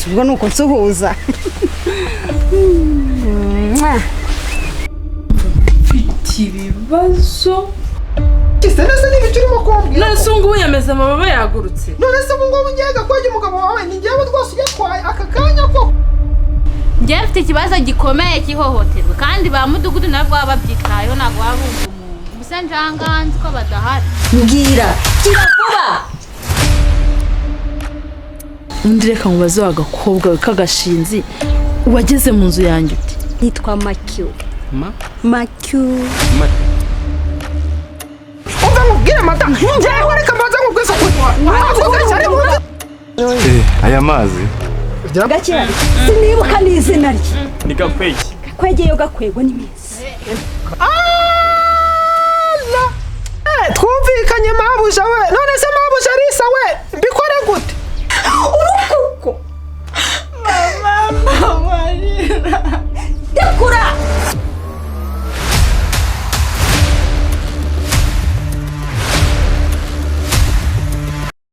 Ubwo ni uko nsuhuza. Mwah. Mfite ibibazo. Kise nese n'ibyo urimo kumbwira? None se ubu ngubu yameze amababa, yagurutse. None se ubu ngubu ngiye gakwege, umugabo wawe ni njyewe rwose uyatwaye aka kanya ko? Njyewe mfite ikibazo gikomeye cy'ihohoterwa, kandi ba mudugudu nabo baba babyitayeho, ntabwo baba bumva umuntu. Gusa njanga nzi ko badahari. Mbwira, gira vuba. Undi, reka mubaze wa gakobwa we k'agashinzi, wageze mu nzu yanjye uti? Nitwa Makyu. Ma? Makyu. Umva nkubwire mata, njyewe reka mbanze nkubwize ukuri, ntabwo gashyari mu Aya mazi. Gakira, sinibuka n'izina rye. Ni Gakwege. Gakwegeyo, gakwego ni meza. Ala! Twumvikanye mabuja we. None se